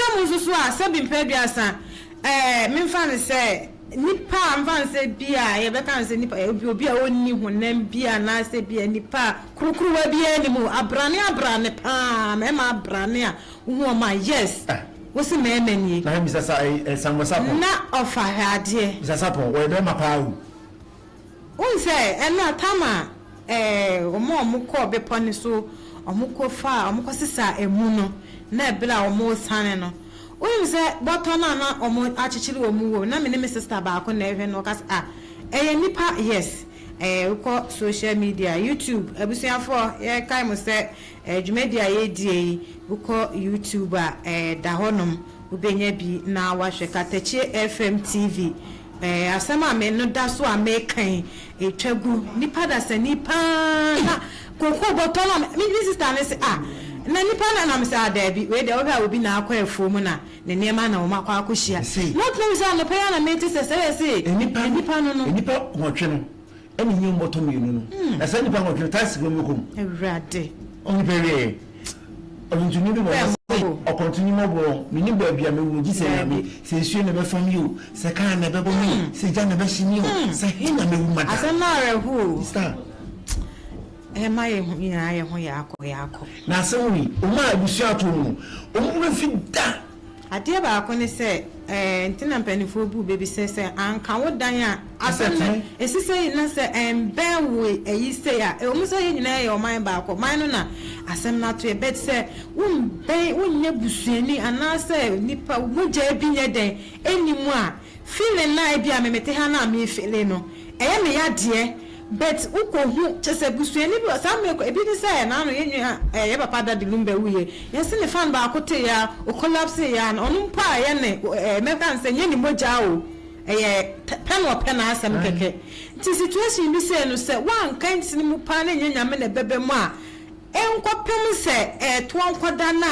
Wohwɛ mu nso so a, sɛbi mpɛ 30, memfa no sɛ nipa a, memfa no sɛ bi a yɛbɛka no sɛ nipa, obi a ɔnni honam bi anaasɛ bi a nipa a kurukuruwa biara nni mu, abrane abrane paa, mmarima abrane a wohu wɔn a, yes, wose mmarima nie. Na Mr. Sa, Samuel Sarpong. Na ɔfa hwɛ adeɛ. Mr. Sarpong, ɔyɛ bɛrima paa o. Wohu sɛ ɛno a tam a wɔn a wɔkɔɔ bepɔ no so, wɔkɔfaa, wɔkɔsesaa amu no, na ɛberɛ a wɔresane no, wonim sɛ bɔtɔ no a na wɔakyekyere wɔn wɔ mu, na me ne me sista baako na ɛrehwɛ no, ɔka sɛ, ah, ɛyɛ nnipa, yes, wokɔ social media, YouTube, abusuafoɔ, yɛkae mo sɛ dwumadie a yɛredie yi, wokɔ YouTube a, ɛda hɔnom, wobɛnya bi na woahwɛ, Katakyie FM TV. Ɛɛ asɛm a me no da so a meka yi, etwa gu nipa dasani paa na kokoo bɔtɔ no a me me sista no se ah na nipa no na me se ah daabi wei deɛ wohwɛ a obi na akɔ afuo mu na ne nneɛma na wɔn akɔ akɔhyia Sei. na ɔtena mu sɛ anɔpa yi ara na mete sɛ sɛ yɛ se Nnipa nipa no no. Nnipa nwɔtwe no ɛna nyɛ mmɔtɔ mmienu no na saa nnipa nwɔtwe no taxi kura mu bɛkɔ mu. Awurade. Ɔmo nipa wieɛ ɔdwontoni bi wɔ hɔ sɛ ɔkɔntoni mmɔborɔ menim baabi a mɛwuo gye sɛ Nyame sɛ nsuo na ɛbɛfa me o sɛ kaa na ɛbɛbɔ me o sɛ gya na ɛbɛhye me o sɛ he na mɛwu mada. Asɛm no awerɛho o. Star. Ɛma yɛ ho nyinaa yɛ ho yɛ akɔ yɛ akɔ. Na asɛm wei ɔmo a abusua ato ɔmo no ɔmo werɛ fi da. Adeɛ baako ne sɛ, ɛɛ nti na mpaninfoɔ bu bɛ bi sɛ, sɛ anka wo dan a asɛm no ɛsi sei na sɛ ɛnbɛn wo ayi sei a, ɛwɔ mu sɛ yɛn nyinaa yɛ ɔman baako, ɔman no na asɛm no ato yɛ, but sɛ wonbɛn, wonyɛ busuani anaasɛ nipa, mogyaa bi nyɛ dɛn ɛnni mu a, feeling no a ebia me mete ha no a me feeli no, ɛyɛ me ya deɛ. But wo kɔ hu kyɛ sɛ busuani bi wɔ saa mmerɛ kɔ ebi ne sɛ naano yɛn nua ɛɛ yɛ papa daddy Lumba wuiɛ yɛse ne fan baako tee aa o collapse aa no ɔno mpo a ɛyɛ ne ɛɛ mɛka no sɛ nyɛ ne mogyaa o ɛyɛ pɛ na ɔpɛ n'asɛm kɛkɛ nti situation bi sei no sɛ woanka ntini mu paa na ɛnyɛ Nyame na ɛbɛba mu a Ɛnkɔpem sɛ ɛtoɔ nkɔda no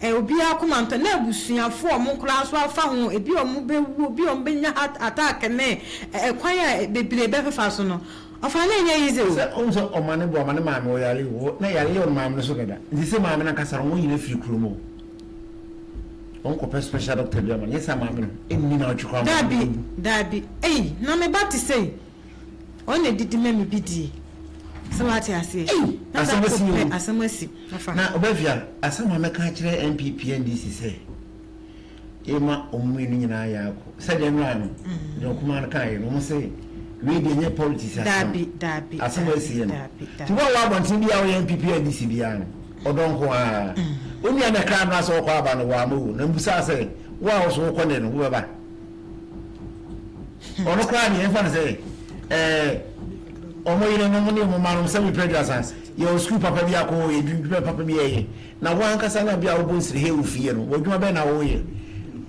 a, obiara akoma ntɔ, na abusuafoɔ a wɔn koraa nso afa ho, ebi a wɔbɛwu, ebi a wɔbɛnya heart attack ne ɛkwan a bebree bɛfefa so no, ɔfa no ɛnyɛ easy o. Sɛ wohu sɛ ɔma ne boa ma ne maame ɔyare o, na yare yɛ ɔno maame no so dada, nti sɛ maame no ankasa no wɔn nyina firi kurom o, wɔn kɔpɛ special doctor bi ama no, nyɛ saa maame no ɛnni nawɔtwe koraa ma Daabi, ɔbɛwu. daabi, ei, na me ba te sei. Ɔno na edidi ma me bi die. Sɛ wate aseɛ. Ei! Na Asɛm da asi koro o. pɛ asɛm asi. Afa. Na Obafia, asɛm a mɛka akyerɛ NPP NDC sɛ, ema wɔn mmienu nyinaa yɛ ako. Sɛdeɛ nnora no, deɛ ɔkumaa no kaeɛ no, wɔn se wei deɛ nyɛ politics asɛm. Daabi, daabi, Asɛm a asi daabi, yɛ no. daabi, Nti wo a daabi. wɔ abɔnten biara a woyɛ NPP NDC biara no, ɔdɔ nko ara. Wo nua na ɛkra no asɛ ɔkɔ aba no, wamma o. Na mbusaa sɛ, wo a wo so wokɔ nnɛ no, wobɛba? Ɔno koraa deɛ yɛmfa no sɛ ɛɛ wɔn yerenom ne wɔn mma nom sɛ mepɛ aduasa yɛwɔ sukuu papa bi akɔ yɛ dwuma papa bi yɛyɛ na wɔn ankasa na bi a wɔbɔ nsiri hɛ wɔ fie no wɔ adwuma bɛn na wɔyɛ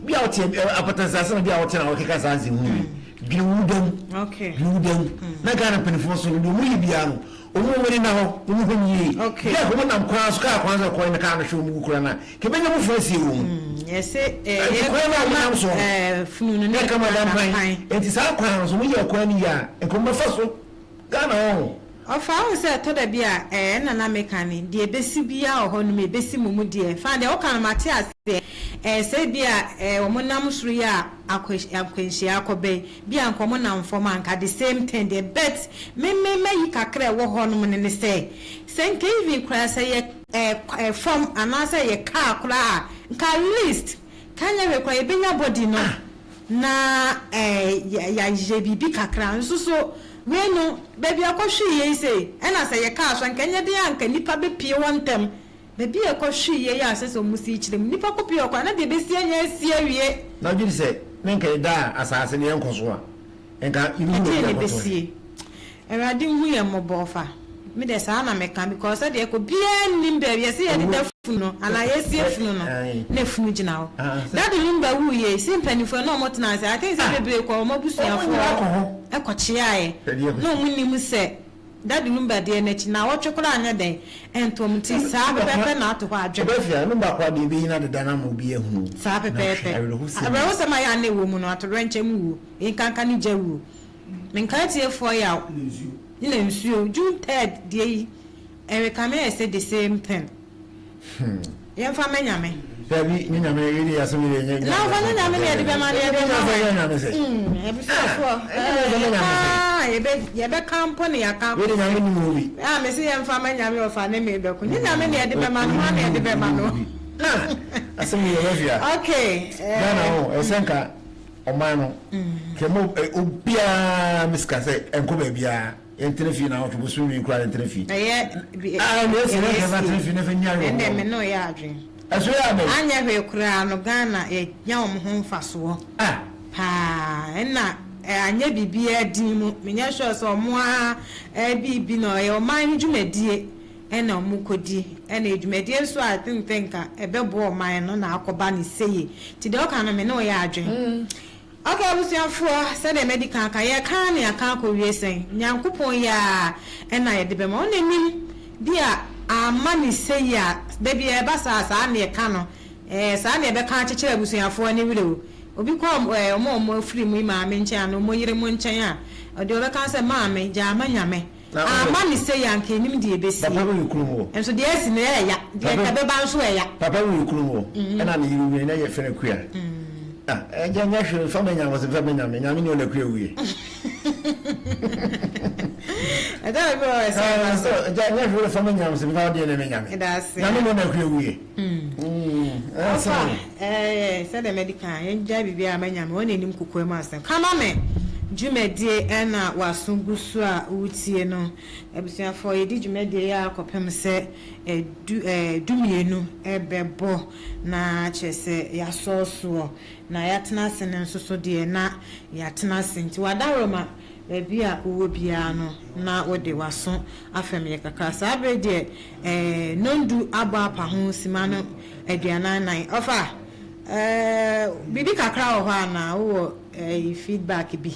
bi a wɔte apɔtɛnsase na bi a wɔte na wɔkeka saa nsɛm hu yi dwene wo dam dwene wo dam na Ghana mpanimfoɔ so no deɛ wɔn yɛ biara no Wɔn wɔn ani nna hɔ, wɔn hwɛ yie. Okay. Yɛ wɔn nam kwan so, kaa kwan so kɔn ne kaa no hwɛ wɔn gu kura na kebenya mu fura sie wɔn. Yɛsɛ ɛɛ yɛ kwan na wɔn nam so. Ɛɛ funu no ne kama dampan. Eti saa kwan no so wɔn yɛ kwan no yie a, nka wɔn bɛfa so. Ghana wɔn. Ɔfa wohu sɛ ɛtɔ da bi a ɛɛ ɛna na meka ne deɛ ɛbɛsi biara wɔ hɔ nom ɛbɛsi mo mu deɛ fine deɛ woka no mate aseɛ ɛɛ sɛ ebi a ɛɛ wɔn nam soro yi a akɔ akwanhyia akɔbɛn Bi a nka ɔmo nam fam a nka the same thing deɛ but me me mayi kakra a ɛwɔ hɔ nom no ne sɛ, sɛ nka even koraa sɛ yɛ ɛ fam anaa sɛ yɛ car koraa a nka at least ka nyɛ hwee koraa yɛbɛnya body no na ɛ yɛayɛ biribi kakra nso so wei no baabi a ɛkɔhwee yei sei ɛna sɛ yɛ car so a nka ɛnyɛ den a nka nnipa bɛpue hɔ ntɛm. Baabi a ɛkɔhwee yei a ɛsɛ sɛ wɔsi kyerɛ mu. Nnipa kɔpue hɔ koraa na deɛ ɛbɛsi anya asi awie. Na wogye di sɛ ne nka yɛda a asaase no yɛnkɔ so a, nka yɛbɛhu baabi Ɛdeɛn a na ɛkɔtɔe. ɛbɛsie? Awurade nhu yɛn mmɔbɔ ɔfa. Me deɛ saa na meka because sɛdeɛ ɛkɔ biara nnim baabi yɛse yɛde da funu no anaa yɛsie funu no na funu gyina hɔ. Daddy Lumba wuiɛ yi se mpaninfoɔ na wɔn tena ase I think sɛ bebree kɔ wɔn abusuafoɔ hɔ kɔkyeaeɛ na wɔn nnim sɛ Daddy Lumba deɛ n'akyi naawɔtwe koraa nyɛ dɛn ɛntoɔ mu nti saa pɛpɛɛpɛ na ato hɔ adwene. Ɔbɛfia no baako adeɛ ɛbɛyi no adeda no ama obi ahunu o. Saa Na hwɛ pɛpɛɛpɛ. awerɛhosɛm yi. Awerɛhosɛm a ɛyɛ a na ɛwɔ mu no atoyerɛnkyɛm wuo, nkanka ne gya wuo. Menkae atiefoɔ yaw ne nsuo. June third deɛ yi ɛrekame ayɛ sɛ the same thing. Yɛmfa mma Nyame. Dabi, nye Nyame, wei deɛ asɛm yi deɛ nye. Na nfa nye Nyame na yɛde bɛma no, yɛde ma hwan? Nye Nyame sɛ. Abusuafoɔ, yɛka yɛbɛ yɛbɛka mpo na yɛaka akɔ. Wei deɛ Nyame nim hɔ bi. Ah, mese yɛmfa ma Nyame ɔfa ne me bɛko. Nye Nyame na yɛde bɛma no, hwan na yɛde bɛma no? Asɛm yi yɛ bɛfia. Okay. Ghana ho, ɛsɛ nka ɔman no, kɛmɛ obiara misika sɛ ɛnkɔ baabiara. Yɛntena fie naawɔtwe bosome mmienu koraa yɛntena fie. Ɛyɛ bi Ah ɛnna esi na yɛmfa tena fie na fɛ nya awerɛhoɔ. Ɛnna me ne wo yɛ adwene. Ɛso yɛ abɛn. Anyɛ hwee koraa no Ghana yɛnya wɔn ho mfasoɔ Ah. paa ɛnna anyɛ biribiara din mu menyɛ sure sɛ wɔn ara biribi na ɛyɛ ɔman no dwumadie ɛna wɔn kɔdi ɛna dwumadie nso a I think sɛ nka ɛbɛboa ɔman no na akɔba no sɛie nti deɛ woka no me ne wo yɛ adwene. Ok abusuafoɔ, sɛdeɛ madi kan aka, yɛreka ara na yɛaka akɔwie sɛn? Nyankopɔn yi ara na yɛde bɛma. Ɔno na nim bi a amma no sei a, da biara ɛba saa a, saa na yɛka no, ɛɛ, saa na yɛbɛka akyekyere abusuafoɔ no werɛ o. Obi kɔ ɛɛ, wɔn a wɔafiri mu yi maame nkyɛn anaa wɔn yere mo nkyɛn a, deɛ ɔbɛka ne sɛ, Maame, gyaa ma Nyame. Na wo Amma no sei a, anka yɛnnim deɛ ɛbɛsie. Papa bi wɔ kurom hɔ. Nso deɛ asi no, ɛɛya. Deɛ Papa ɛbɛba nso ɛya. Papa bi wɔ kurom hɔ, ɛna ne yere wuiɛ, na yɛfrɛ no Akua. Ah, agya nyɛ hwee, fa ma Nyame, ɔse fa ma Nyame, Nyame ni ɔna Akua wuiɛ. Ɛda a bi wɔ hɔ ɛsɛ ɛba so. Agya nyɛ hwee, fa ma Nyame, ɔse fa deɛ na ma Nyame. Ɛda ase. Nyame ni ɔna Akua wuiɛ. Ɔfa, ɛɛ, sɛdeɛ madi kan, yɛngyae biribiara ma Nyame, ɔna nim kokoam asɛm. Ka ma me! Dwumadie ɛna w'aso gu so a woretie no. Abusuafoɔ, yɛdi dwumadie yi ara kɔpem sɛ du, ɛɛ, dumienu bɛbɔ, na kyerɛ sɛ yɛasɔɔ soɔ. Na yɛatena ase no nso so deɛ, na yɛatena ase. Nti w'adaworoma, Baabi a wowɔ biara no, na wode w'aso afɛm yɛ kakra. Saa bere deɛ, eh, nnɔndu abɔ apa ho simma no 44. Ɔfa, eh, biribi kakra wɔ hɔ anaa? Wowɔ, eh, feedback bi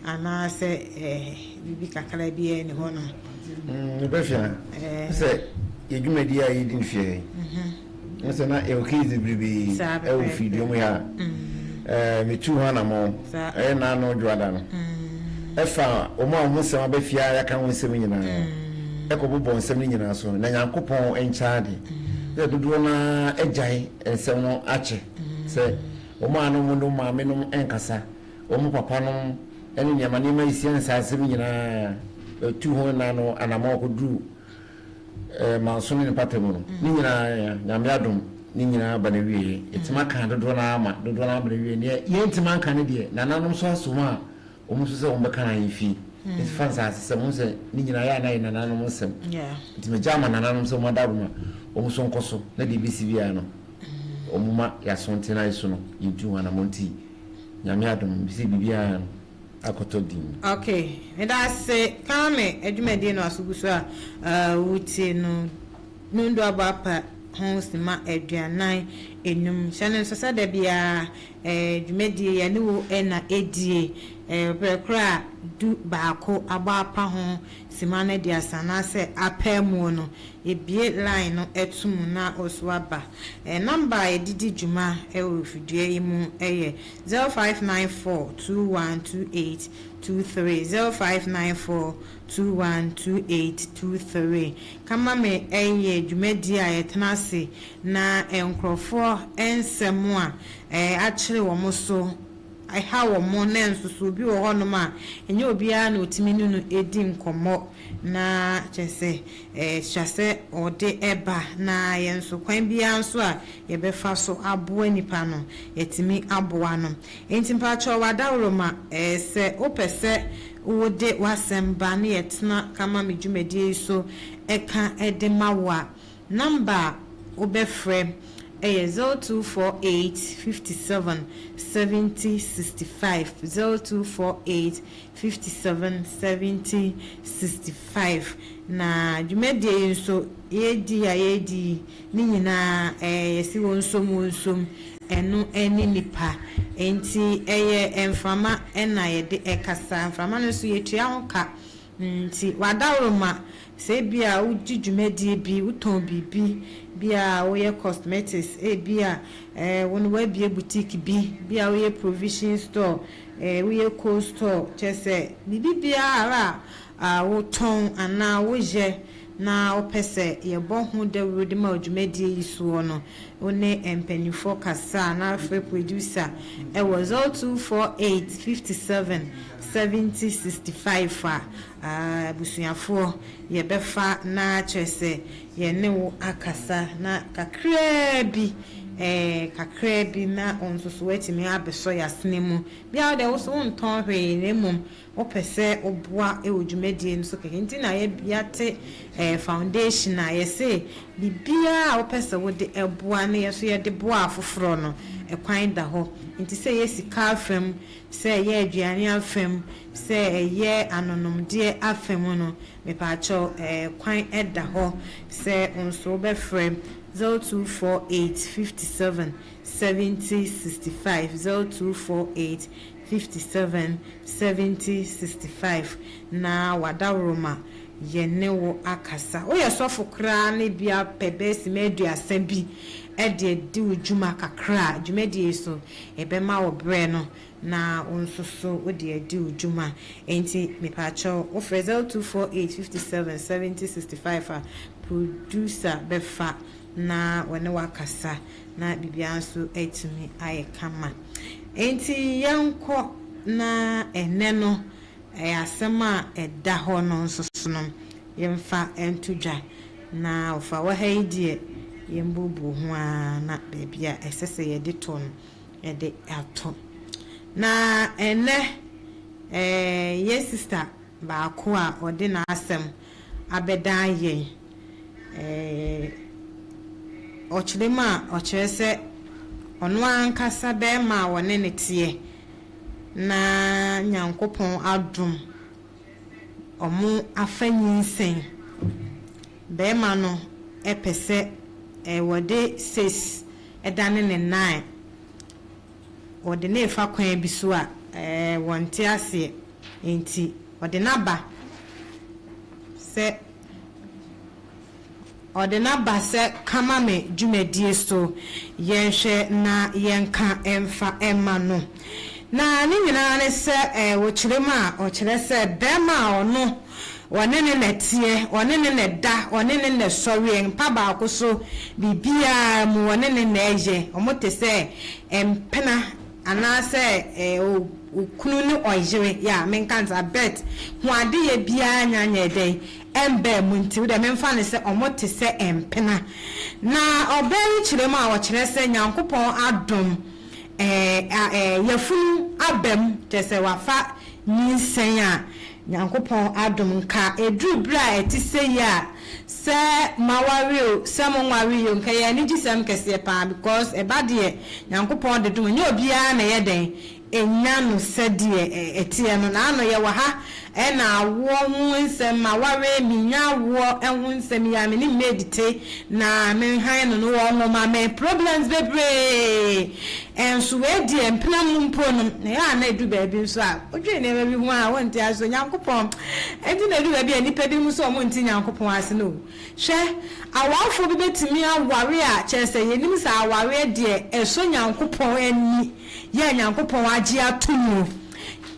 anaasɛ, eh, biribi kakra biara nni hɔnom? Nokorɛ fia, sɛ yɛ dwumadie a yɛdi no fie ha yi, Wohu sɛ na yɛwɔ case bebrebe wɔ fidua mu ha a metuu ho anammɔn ɛyɛ naano dwoada no ɛfa wɔn a wɔn nsɛm aba fie a yɛaka ho nsɛm nyinaa ɛkɔbobɔ nsɛm no nyinaa so na Nyankopɔn nkyɛ ade sɛ dodoɔ no ara agyae nsɛm no akyɛ sɛ wɔn a na wɔn ne wɔn maame nom nkasa wɔn papa nom ne nneɛma nneɛma ɛsia nsaa nsɛm nyinaa ɛtu ho naano anammɔn kɔduru Manso ne ne mpata mu no, ne nyinaa Nyame adom, ne nyinaa aba n'awieɛ. Yɛtumi aka dodoɔ no ara ma dodoɔ no ara aba n'awieɛ. Deɛ yɛntumi anka no deɛ, nananom nso aso mu a, wɔn nso sɛ wɔbɛka no ahemfie. Nti fa nsase sɛm, wohu sɛ ne nyinaa yɛ a na ɛyɛ nananom nsɛm. Nti megya ama nananom sɛ wɔn adaworoma, wɔn nso nkɔ so, na deɛ ɛbɛsi biara no, wɔn ma yɛaso nte na yɛso no, yɛntu ho anammɔn. Nti Nyame adom, sɛ biribiara no. akɔtɔ din. Ok meda ase Kwame adwumadie no aso gu so a wotie no Nundu abɔ apa ho sima 45 hyɛ no nso sɛ da biara dwumadie yɛne wo na ɛdie berɛ korɔ a 11 abɔ apa ho sima no 30 anaasɛ apaamuo no yɛbue line no to mu na wo so aba number a yɛde di dwuma wɔ fidua yi mu yɛ 0594 2128 23 0594 2128 23 Ka ma me yɛ dwumadie a yɛtena ase na nkorɔfoɔ nsɛm a akyere wɔn so ɛha wɔn na nso so obi wɔ hɔnom a ɛnyɛ obiara na ɔtumi ne no di nkɔmmɔ na kyerɛ sɛ ɛtwa sɛ ɔde ba na yɛn nso kwan biara nso a yɛbɛfa so aboa nipa no, yɛatumi aboa no. Enti mpakyɛw w'adaworoma, sɛ wopɛ sɛ wode w'asɛm ba na yɛtena ka ma me dwumadie yi so ka de ma wo a, number a wobɛfrɛ yɛ 0248 57 70 65, 0248 57 70 65. Na dwumadie yi nso yɛredi a yɛredi yi, Ne nyinaa ɛɛ yɛse wɔnsom wɔnsom, ɛno ne nipa. Enti ɛyɛ mframa na yɛde ɛkasa, mframa no nso yɛtua ho ka. Nti w'adaworoma, sɛ ebia wodi dwumadie bi, wotɔn biribi, bia woyɛ cosmetics, ebia ɛɛ wo no woabue boutique bi, bia woyɛ provision store, ɛɛ woyɛ cold store, kyerɛ sɛ biribi biara a wotɔn anaa woyɛ. na wopɛ sɛ yɛbɔ ho dawuro de ma wo dwumadie yi soɔ no, wo ne mpanimfoɔ kasa na afrɛ producer ɛwɔ 0248 57 70 65 a, abusuafoɔ yɛbɛfa na kyerɛ sɛ yɛne wo akasa na kakraa bi kakraa bi na wo nso so woatumi abɛsɔ yɛasene mu. Bia wo deɛ, wo so wontɔn hwee, na mmom wopɛ sɛ woboa wɔ dwumadie no so kɛkɛ nti na yɛate foundation a yɛse biribiara a wopɛ sɛ wode ɛboa na yɛ so yɛde boa afoforɔ no, ɛkwan da hɔ. Nti sɛ ɛyɛ sika afam, sɛ ɛyɛ aduane afam, sɛ ɛyɛ anonomdeɛ afam no, mepaakyɛw, kwan ɛda hɔ sɛ wo nso wobɛfrɛ 0248 57 70 65, 0248 57 70 65, na wadaworoma yɛne wo akasa. Woyɛ sɔfo koraa ne bi apɛ bɛsi ma 30 bi ɛde adi wo dwuma kakra a, dwumadie so ɛbɛma wo berɛ no na wo nso so wode adi wo dwuma. Enti mepaakyɛw, wofrɛ 0248 57 70 65 a, producer bɛfa na wɔne wakasa na biribiara nso atumi ayɛ kama. Enti yɛnkɔ na ɛnɛ no ɛyɛ asɛm a ɛda hɔ no nso so no, yɛmfa nto dwa na ɔfa wɔ ha yi deɛ, yɛmbubu ho ara na baabi a ɛsɛ sɛ yɛde to no, yɛde ato. Na ɛnɛ yɛ sister baako a ɔde n'asɛm abɛdan yɛn, ɔkyerɛ mu a ɔkyerɛ sɛ ɔno ankasa bɛrima a wɔne ne teɛ na Nyankopɔn adom ɔmo afa nyinsɛn, bɛrima no ɛpɛ sɛ wɔde six ɛdane ne nine, wɔde ne fa kwan bi so a wɔnte aseɛ, nti ɔde n'aba sɛ kama me dwumadie so, yɛnhwɛ na yɛnka ɛmfa ɛma no. Na ne nyinaa ne sɛ wɔkyerɛ mu a ɔkyerɛ sɛ bɛrima a ɔno ɔne ne nɛteɛ, ɔne ne ne da, ɔne ne ne sɔreɛ, mpa baako so, biribiara mu ɔne ne na ɛyɛ, ɔmo te sɛ mpena anaasɛ okunu ne ɔyere yɛ a menka nsa bet ho adeyɛ biara nyanyɛ dɛn ɛmbɛn mu. Nti wode memfa ne sɛ ɔmo te sɛ mpena. Na ɔbaa yi kyerɛ mu a ɔkyerɛ sɛ Nyankopɔn adom, ɛɛ ɛɛ yɛfunu aba mu, kyerɛ sɛ wafa nyinsɛn a Nyankopɔn adom, nka eduru bere a ɛte sɛ yi a, sɛ maware o, sɛ mo nware o, nka yɛ anigye sɛm kɛseɛ paa, because ɛba deɛ Nyankopɔn de dom, nyɛ obiara na ɛyɛ dɛn enya no sɛdeɛ ɛteɛ no. Na ano yɛwɔ ha ɛna awoɔ ho nsɛm, aware minya awoɔ ho nsɛm yi a me ne maid te na menhan no no, wɔ nwoma me problems bebree. Ɛnso wei deɛ, mpena mu mpo no na ɛyɛ a na edu baabi nso a wodwene nneɛma bi ho a wɔnte ase. Onyankopɔn ɛnti na edu baabi a nnipa bi mu sɛ wɔn nte Nyankopɔn ase no. Hwɛ, awarefoɔ bi bɛtumi aware a kyerɛ sɛ yɛnim sɛ awareɛ deɛ ɛsɔ Nyankopɔn ani, yɛ Nyankopɔn agye ato mu.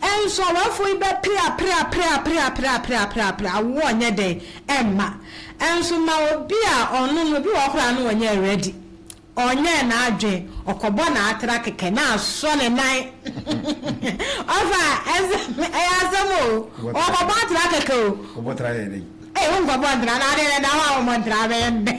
Ɛnso awarefoɔ yi bɛpere apere apere apere apere apere apere apere, awoɔ nyɛ dɛn ɛmma. Ɛnso ma obi a ɔno no, obi wɔ hɔ koraa no, ɔnyɛ ready, ɔnyɛ n'adwen, ɔkɔbɔ n'atra kɛkɛ na asɔ ne nan. Ɔfa ɛsɛ ɛyɛ asɛm o, ɔkɔbɔ atra kɛkɛ o. Ɔbɔ tra yɛ dɛ. Ee, wo nkɔbɔ ntra na adeɛ da hɔ a wɔbɔ ntra bɛyɛ ndɛ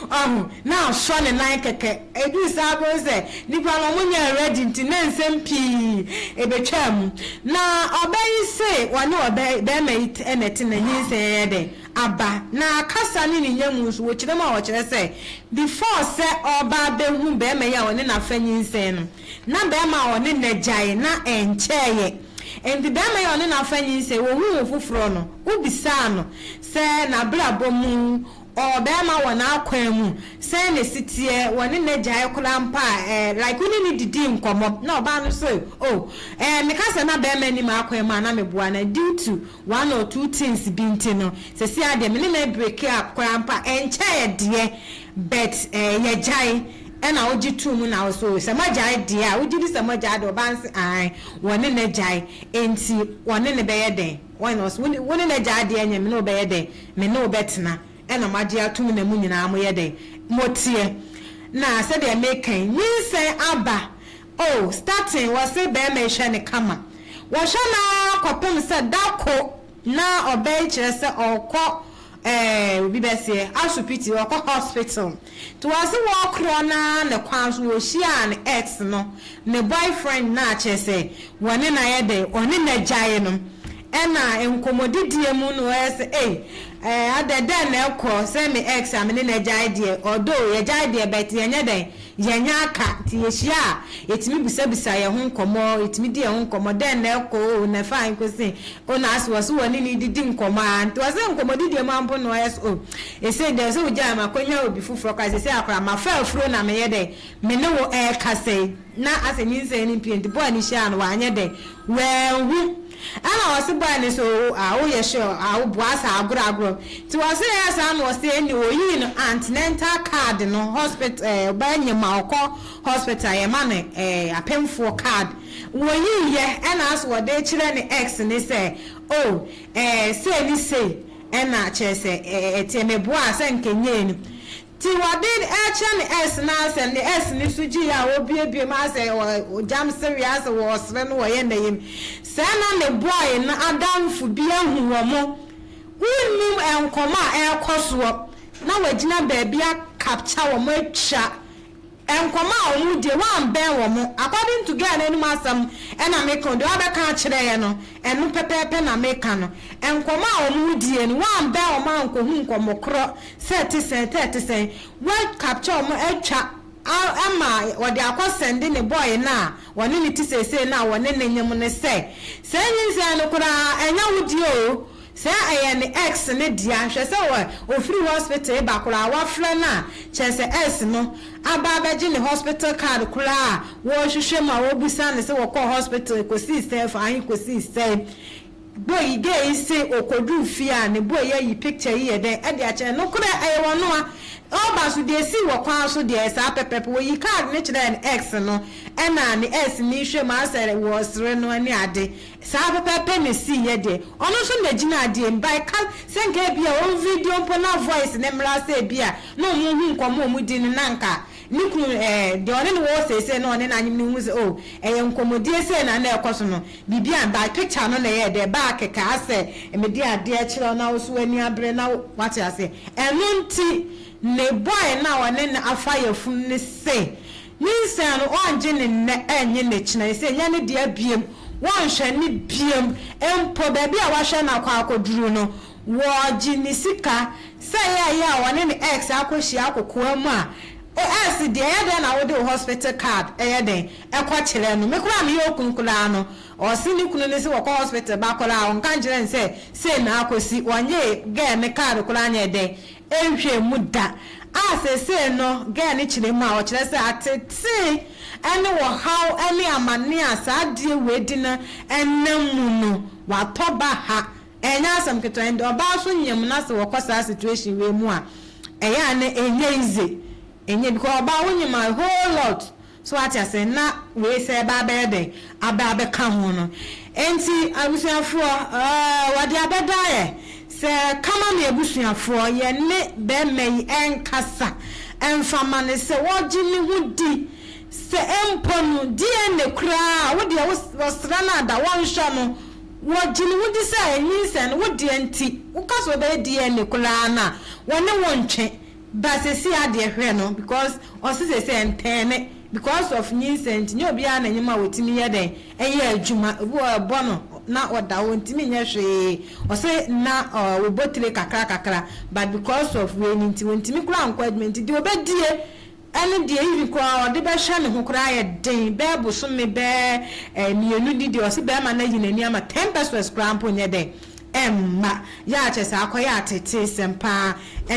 ɔho na asɔ ne nan kɛkɛ. Edu saa bɔ sɛ nipa no ɔmo nyɛ ready, nti ne nsɛm pii ebetwa mu. Na ɔbɛ yi se wɔne ɔbɛ bɛrima yi ɛna ɛte na nyinsɛn yɛ dɛ aba. Na kasa ne ne nyamu nso wɔkyerɛ mu a wɔkyerɛ sɛ before sɛ ɔba abɛhu bɛrima yi a ɔne n'afa nyinsɛn no, na bɛrima a ɔne n'agyae na ɛnkyɛɛyɛ. Nti bɛrima yi a ɔne n'afa nyinsɛn, wɔhu wo foforɔ no, wobisaa no sɛ n'abrabɔ mu ɔbɛrima wɔ n'akwan mu sɛn na esi teɛ, wɔne n'agyae koraa mpa a like wo ne ne didi nkɔmɔ. Na ɔbaa no so, oh, meka sɛ na bɛrima anim akwan mu a na meboa na due to one or two things bi nti no, sɛsi adeɛ me ne no break up koraa mpa ɛnkyɛɛ deɛ, but yɛgyae. Ɛna wogye tuu mu na wo so sɛ moagyae deɛ a wogye di sɛ moagyae deɛ. Ɔbaa no sɛ ae, wɔne n'agyae, nti wɔne ne bɛyɛ dɛn. Wɔn na ɔse wo ne n'agya adeɛ nyɛ me ne wo bɛyɛ dɛn? Me ne wo bɛtena ɛna moagye atom na mo nyinaa moyɛ dɛn? Moteɛ. Na sɛdeɛ meka yi, nyinsɛn aba oh, starting wɔse bɛɛma yi hwɛ no kama. Wɔhwɛ no ara kɔpem sɛ da ko na ɔbaa yi kyerɛ sɛ ɔɔkɔ eh, obi bɛseɛ, asopiti, ɔɔkɔ hospital. Nti wɔse wɔɔkorɔ no ara ne kwan so wɔhyiaa ne ex no, ne boyfriend no a kyerɛ sɛ wɔne no ayɛ dɛn, ɔne no agyae no. Ɛna nkɔmmɔdidie mu no ɔyɛ sɛ ei, eh, adɛn, dɛn na ɛkɔ sɛ me ex a me ne no agyae deɛ, although yɛgyae deɛ but yɛnyɛ dɛn, Yɛnyɛ aka, nti yɛhyia a, yɛtumi bisabisa yɛn ho nkɔmmɔ, yɛtumi di yɛn ho nkɔmmɔ, dɛn na ɛkɔ o, na ɛfa he kɔsi o, na ase wɔ so wɔne no redidi nkɔmmɔ ara, nti ɔsɛ nkɔmmɔdidie mu ara mpo na ɔyɛ sɛ o, ɛsei deɛ sɛ wogyae makɔnya obi foforɔ koraa, seesei ara koraa mafa afuro na meyɛ dɛn, me ne wo ɛrekasa yi, na asɛ nyinsɛn no mpue, nti boy no hyiaa no wanyɛ dɛn, wanhu. Ɛna ɔse boy no sɛ oo ah woyɛ sure ah wo boa saa agorɔ agorɔ nti ɔse ɛyɛ saa na ɔse ɛne oyii no antenatal card no hospital ɛɛ ɔbaa nyem a ɔkɔ hospital yɛma no ɛɛ apemfoɔ card wɔyii yɛ ɛna ase wɔde kyerɛ ne ex ne sɛ oh ɛɛ sei ne sei ɛna kyerɛ sɛ ɛɛ ɛteɛ meboa sɛ nkɛnyɛɛ no Nti wɔde rekyerɛ ne S no ara sɛ ne S no so gyeeɛ a ɔrebuebue mu ara sɛ ɔgyam sereɛ ara sɛ ɔresere no ɔyɛ n'ayam. Sɛɛ na ne boy no adamfo bi ahu wɔn. Wonnim nkɔmmɔ a ɛrekɔ soɔ na wagyina baabi a capture wɔn atwa nkɔmmɔ a wɔredie, woambɛn wɔn. According to girl no anom asɛm na meka o, deɛ wabɛka akyerɛ yɛn no, ɛno pɛpɛɛpɛ na meka no. Nkɔmmɔ a wɔredie no, woambɛn wɔn ankɔhu nkɔmmɔ korɔ Sɛ ɛte sɛn tɛ ɛte sɛn wa capture ɔmo atwa ama ɔde akɔ sɛnde ne boy no a ɔne no te seesei no a ɔne no nyem no sɛ saa nyinsɛn no koraa ɛnyɛ wo deɛ oo sɛ ɛyɛ ne ex no dea hwɛ sɛ wɔ ɔfiri hospital ba koraa wafrɛ no a kyerɛ sɛ ex no aba abɛgye ne hospital card koraa a wɔrehwehwɛ mu a wɔbusa no sɛ wɔkɔɔ hospital kɔsii sɛn fa ahe kɔsii sɛn Boy yi gay yi se okoduu fie a ne boy yi ayi picture yi yɛ dɛn ɛde akyerɛ no nokorɛ ɛyɛ wɔnoa ɔba so deɛ esii wɔ kwan so deɛ ɛyɛ saa pɛpɛpɛ wɔyi card no kyerɛɛ ne ex no ɛna ne ex no hwɛ mu asɛ wɔsere no ne ade saa pɛpɛpɛ na esii yɛ deɛ ɔno nso na gyina adeɛ mu by ka sɛ nka ebia wɔn video mpo na voice no mmra sɛ ebia na wɔn hu nkɔmɔ a wɔn di no na nka Ne kunu, ɛɛ, deɛ ɔne no wɔ hɔ seesei na ɔne no anyem no hu sɛ, oh, ɛyɛ nkɔmmɔdie sei na na ɛrekɔ so no, biribi a, by picture no na ɛyɛɛ dɛ, ɛbaa kɛkɛ, asɛ mede adeɛ kyerɛ wo na wo nso w'ani abere na wo, wate aseɛ. Ɛno nti, ne boy no a ɔne no afa yafunu no se, nyinsɛn no, ɔngye no nnɛ, ɛnnye no kyena, ɛsei ɛnyɛ ne dea biom, wɔnhwɛ no biom, mpo baabi a wahwɛ no akɔ akɔduru no, Wɔgye ne sika sɛ ɛyɛ a yɛ a ɔne ne ex akɔhyia kokoa mu a, o ex deɛ ɛyɛ dɛn na wode wo hospital card ɛyɛ dɛn ɛkɔ kyerɛ no? Me koraa meyɛ okunu koraa no ɔse ne kunu no se wɔkɔ hospital ba koraa a ɔnka nkyerɛ no sɛ sei na akɔsi, ɔnyee girl no card koraa nyɛɛ dɛn ɛnhwɛɛ mu da a seesei no girl no kyerɛ mu a ɔkyerɛ sɛ atetee ɛne ɔhaw ɛne amane a saa adeɛ wei de no ɛnam mu no watɔ ba ha. Ɛnyɛ asɛm ketewa and ɔbaa nso nyem na sɛ wɔkɔ saa situation wei mu a ɛyɛ a na ɛnyɛ easy ɛnyɛ because ɔbaa wo nyem a whole lot so wate ase na wei sɛ ɛba abɛyɛ dɛn aba abɛka ho no nti abusuafoɔ ɛɛ wɔde abɛda yɛ sɛ kama me abusuafoɔ yɛ ne bɛrima yi ɛnkasa ɛnfa ma no sɛ wɔgye ne ho di sɛ mpo no DNA koraa wo deɛ wɔsrɛ no ada wɔnhwɛ no. Wɔgye ne ho di sɛ nyinsɛn no wo deɛ nti woka sɛ wobɛyɛ DNA koraa no a wɔne wo ntwe but seesei adeɛ hwɛ no because ɔse seesei ɛntɛɛne because of nyinsɛn nti nyɛ obiara na nyem a wɔtumi yɛ dɛn ɛyɛ adwuma obi wɔ hɔ ɛbɔ no na ɔda hɔ ɔntumi nyɛ hwee ɔse na ɔbɔ tire kakra kakra but because of wei no nti ɔntumi koraa nkɔ adwuma nti deɛ ɔbɛdie Ɛno deɛ even koraa ɔde bɛhwɛ ne ho koraa yɛ den bɛyɛ bosome bɛyɛ mmienu ni deɛ ɔse bɛɛma no ayi n'ani ama ten pesewas koraa mpo nyɛ dɛn ɛmma yɛ a kyerɛ sɛ akɔyɛ ateteesɛm paa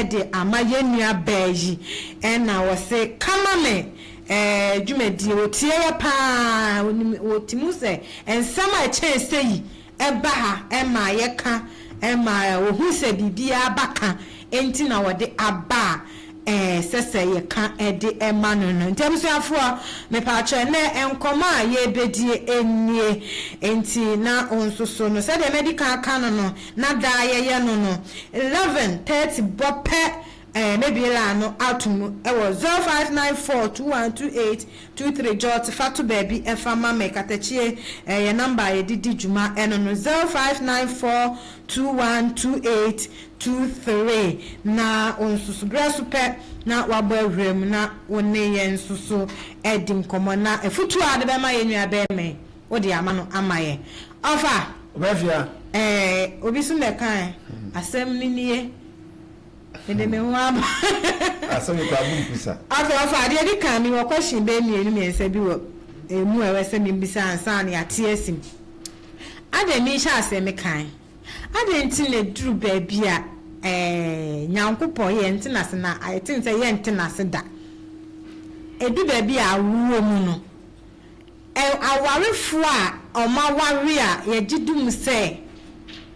de ama yɛn nua baa yi ɛna ɔse kama me ɛɛ dwumadie ɔtie yɛ paa ɔnim ɔtumi sɛ nsɛm a ɛkyɛn sɛyi ɛba ha ɛma yɛka ɛma ɔhu sɛ biribiara ba ka ɛnti na ɔde aba a. Ɛsɛ sɛ yɛka de ma no no. Nti abusuafoɔ, mepaakyɛw ɛnnɛ nkɔmmɔ a yɛrebɛdie nie. Nti na wo nso so no, sɛdeɛ madi kan aka no no, na daa yɛyɛ no no, 11:30 bɔ pɛ eh, mɛbue line no ato mu wɔ 0594 2128 23, Jot fa to baabi fa ma me, katakyie, eh, yɛ number a yɛde di dwuma ɛno no, 0594 2128 23 na wo nso so berɛ so pɛ na woabɔ awura mu na wo ne yɛn nso so adi nkɔmmɔ na afutuo a wode bɛma yɛn nua barima yi wode ama no ama yɛn. Ɔfa! Ɔbɛfia. Ɛɛ obi nso na ɛkae asɛm no nie mede me ho aba. Asɛm yi koraa bu mpusa. Afei ɔfa adeɛ di kan mewɔ question bɛyɛ mmienu mmiɛnsa bi wɔ ɛmu a ɛwɔ sɛ mebisa ansa na yɛate asim. Adɛn mehyɛ aseɛ mekae. Adɛn nti na ɛduru baabi a Nyankopɔn yɛnte no ase na yɛte no sɛ yɛnte no ase da? Ɛdu baabi a awoɔ mu no, awarefoɔ a wɔaware a yɛgye di mu sɛ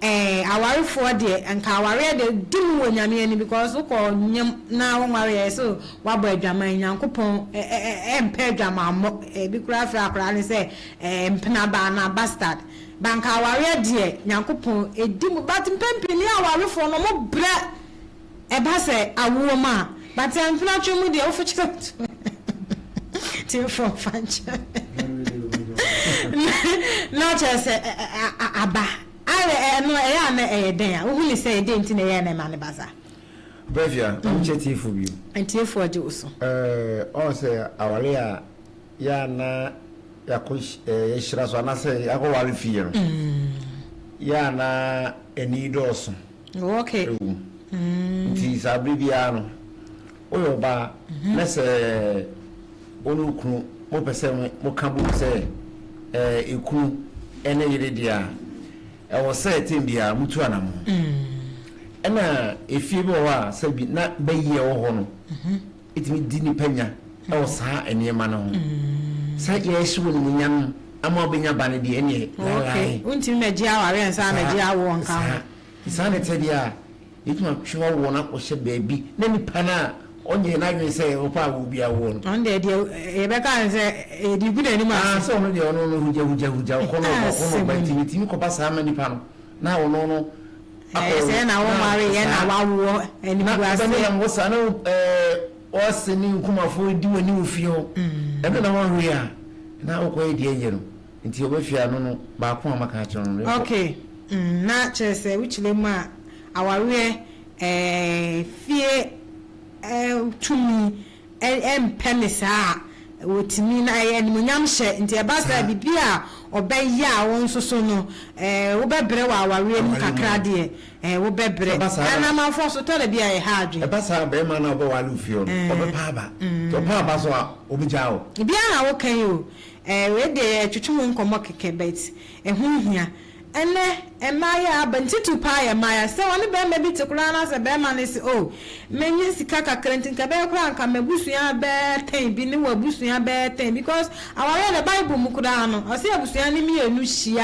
awarefoɔ deɛ, nka awareɛ deɛ di mu wɔ Nyame anim because wokɔ nyem na wonwareɛ ɛyɛ sɛ woabɔ adwaman, Nyankopɔn mpɛ adwamammɔ, ebi koraa frɛ akwadaa no sɛ mpena ba anaa bastard. Ba nka awareɛ deɛ Nyankopɔn ɛdi mu but mpɛn pii ne awarefoɔ no ɔmo brɛ ɛba sɛ awoɔ mu a but mpenatwe mu deɛ wofo kyerɛ to tiefoɔ mfa nkyɛ na kyerɛ sɛ aba ayɛ ɛno ɛyɛ a na ɛyɛ dɛn a wohu ne sɛ ɛdɛn nti na ɛyɛ na ɛma ne ba saa. Bɛfia, ɔmo kyɛ tiefoɔ bio. Ntiefoɔ gye wo so. Ɛɛ ɔn sɛ aware a yɛ a na yɛakɔ yɛahyira so anaasɛ yɛakɔware fie no, yɛ a na ani dɔɔso wɔ mu. Nti saa bere biara no, woyɛ ɔbaa na sɛ wo ne wo kunu mopɛ sɛ moka bom sɛ ekunu ne yere deɛ a, ɛwɔ sɛ tɛm biara motu anammɔn. Ɛna efie bi wɔ hɔ a sɛ bi na bɛyɛ wɔ hɔ no, tumi di nnipa nya wɔ saa nneɛma no ho. Sɛ yɛhyɛ wɔn animuonyam no ama wɔbɛnya ba no deɛ, ɛnneɛ laelae. Wontumi mmɛgye awareɛ ansa na mmɛgye awoɔ nka ho. Saa. Saa na ɛteɛ deɛ a, yɛtumi atwe awoɔ no akɔhyɛ baabi na nipa no a ɔnyɛɛ n'adwene sɛ ɔpɛ awoɔ bi awoɔ no. Ɔno deɛ, deɛ yɛbɛka ne sɛ yɛde gu n'anim ase. Aa, sɛ ɔno deɛ ɔno no hugya hugya hugya, ɔkɔ no ɔba, ɔkɔ no ɔba, nti ɛtumi kɔba saa ma nipa no na ɔno no. Ɛɛ sɛ na wo nware yɛ na wawoɔ animguaseɛ. Na wobɛnenam hɔ saa na w'ase ne nkumafoɔ di w'ani wɔ fie hɔ. Ɛno na woahwɛ a na wokɔyɛ deɛ ɛnyɛ no. Nti wɔbɛfie ano no baako a maka akyerɛ no no. Ok, na kyerɛ sɛ wokyerɛ mu a awareɛ ɛɛ fie tumi mpɛ no saa a, ɔtumi, na ɛyɛ animuonyam hyɛ, nti ɛba saa a, biribi a ɔbɛyɛ a wo nso so no, wobɛbrɛ wɔ awareɛ mu kakra deɛ, wobɛbrɛ. Ɛna amanfoɔ so, tɔ da bi a ɛha adwene. Ɛba saa a, barima no a ɔbɛware wo fie hɔ no, ɔbɛpa aba. Nti ɔpa aba so a, ɔbɛgyaa wo. Biara na woka yi o, wei deɛ yɛtwetwe ho nkɔmmɔ kɛkɛ but ɛho hia. Ɛnnɛ, mmayewa aba, ntitiriw paa yɛ mmayewa, sɛ wɔne barima bi te koraa na sɛ barima no se, Oh, manya sika kakra nti, nka ɛbɛyɛ koraa a nka m'abusua bɛyɛ tɛn bi ne w'abusua bɛyɛ tɛn. Because awareɛ no, Bible mu koraa no, ɔse abusua no mmienu hyia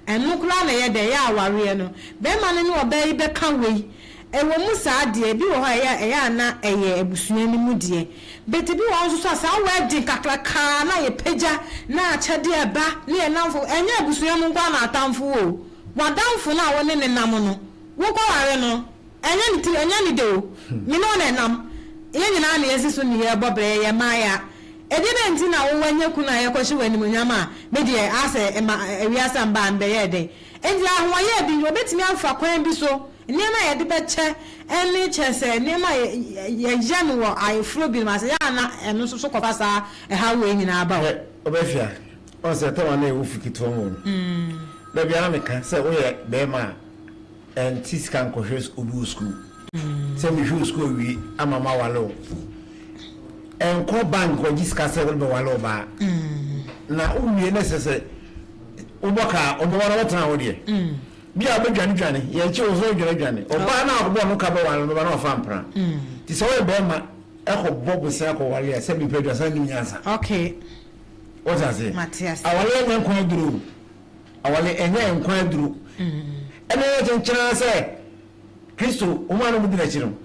a, ɛno koraa na ɛyɛ dɛn? Ɛyɛ awareɛ no. Barima no ne ɔbaa yi bɛka wei. Ɛwɔ mu saa deɛ, ebi wɔ hɔ a ɛyɛ a ɛyɛ a na ɛyɛ abusua no mu deɛ. But ebi wɔ hɔ nso so a saa wedding kakrakaa na yɛpagya na akyɛdeɛ ba ne yɛn nnamfo, ɛnyɛ abusua mu nko ara na atamfo wɔ o. W'adamfo no a wo ne no nam no, wokɔware no, ɛnyɛ ne tiri, ɛnyɛ ne dɛ o. Me ne wo na ɛnam. Yɛn nyinaa na yɛsi so ne yɛrebɔ bra, yɛyɛ mmayewa. Ɛdeɛ bɛn nti na wo woanya kunu a yɛkɔhyɛ wo animuonyam a me deɛ asɛ ɛma wiase a mebaa mebɛyɛɛ dɛn? Enti ahoɔyɛ bi, wɔbɛtumi afa kwan bi so, nneɛma a yɛde bɛkyɛ ne kyerɛ sɛ nneɛma a yɛyɛ no wɔ ayeforɔ binom ase, yɛ a na ɛno nso so kɔfa saa ɛhaw wei nyinaa ba o. Hwɛ, wobɛhwɛ a, ɔhu sɛ tɛm a na yɛwɔ fi ketewa mu no, da biara na meka sɛ woyɛ barima a, ɛnte sika nkɔhwɛ obi wɔ sukuu. Sɛ mehwɛ wo sukuu awie ama mawale wo. Ɛnkɔ bank kɔgye sika sɛ wode bɛwale ɔbaa. Na wowie na ɛsɛ sɛ wobɔ ka a, ɔbɛware wo tena wo deɛ. Bi a wobɛdwane dwane, yɛnkye wo so wodwane dwane. Ɔbaa no a wobɔɔ no ka bɛware no bɛba na wafa mpena. Nti sɛ woyɛ bɛrima ɛkɔbɔ bosea kɔware a, sɛ mepɛ aduasa nnim nyansa. Okay. Wote aseɛ? Mate aseɛ. Aware ɛnyɛ nkwa aduro o. Aware ɛnyɛ nkwa aduro. Ɛna yɛ kyenkyenaa sɛ Kristo, wɔn a na wɔdi n'akyi no.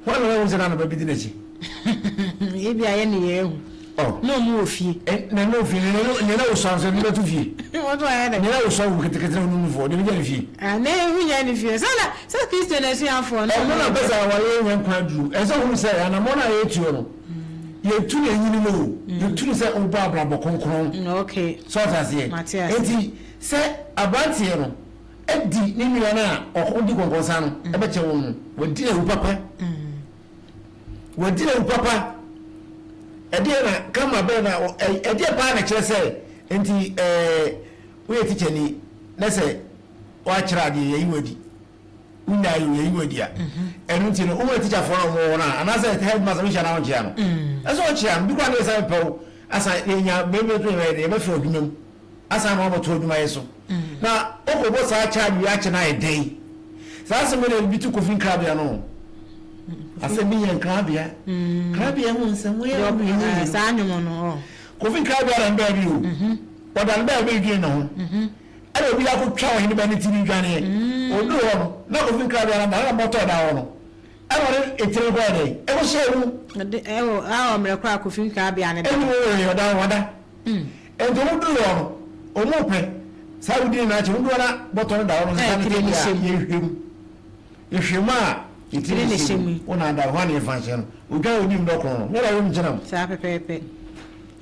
Hwan na wahu sɛ na anaba bi di n'akyi? Ebi a yɛ ne yɛ ahu. Oh. Na ɔmo wɔ fie. Na na ofie ne ne na wosua nso ne bɛto fie. Wɔn nso ayɛ dɛ. Ne na wosua wo ketekete na onum nufoɔ de bɛgya ne fie. Ah, na ehu nyɛ ne fie. Sɛ na sɛ Kristo na asuafoɔ no. Ɛno na bɛsɛ awareɛ nyɛ nkwa aduru. Ɛsɛ hunu sɛ anammɔn a yɛtuo no, yɛtu no enyini no o. Yɛtu no sɛ wobɔ abrabɔ kronkron. Okay. So ɔte aseɛ? Mate aseɛ. Enti sɛ aberanteɛ no adi ne nua no a ɔko di kɔnkɔnsa no bɛkyɛ wɔn no, wadi awu papa. Wadi awu papa. Ɛdeɛ na kama bɛn na ɛdeɛ paa na kyerɛ sɛ nti ɛɛ woyɛ tikyani na sɛ woakyerɛ adeɛ yɛyi wadi wonya ayi yɛyi wadi a ɛno nti no woyɛ tikyafoɔ na wɔwɔ hɔ no a anaasɛ headmaster wohyia na wonkyea no ɛsɛ ɔkyea no bi koraa ne yɛ sɛ mepɛ wo asa yɛnya mɛmɛ to yɛ yɛbɛfrɛ adwuma mu asan ama wɔabɛto adwumayɛ so. Na wokɔbɔ saa charge wei akyɛ no ayɛ dɛn? Saa asɛm wei na ebi to Kofi Nkrabea no. Asɛm bi yɛ Nkrabea. Nkrabea ho nsɛm wei a wɔn yɛ Saa nnwom no. Oh. Kofi Nkrabea da ne baabi o. Ɔda ne baabi redwene ne ho. Ɛna obi akɔtwa ɔhene ba ne ti ne dwaneɛ. Ɔduru hɔ no, na Kofi Nkrabea no da na bɔtɔ da hɔ no. Ɛna ɔde etire no kɔyɛ dɛn? Ɛkɔhyɛɛ mu. Ɔde ɛwɔ a mmerɛ koraa Kofi Nkrabea no da. Ɛni wɔ ɔda hɔ ɔda. Enti wɔn duru hɔ no, wɔn pɛ saa awudi no nyinaa kyɛ. Wɔn duru hɔ na bɔtɔ no da hɔ no, nsa no tete a yɛhwɛ mu. Yɛhwɛ mu a, etiri ne hyɛ mu. Wɔn na ada hɔ a na yɛfa nhyɛ no. Odwan a onim dɔkono no, nyɛ dɛ wɔn nkyɛn mu. Saa pɛpɛɛpɛ.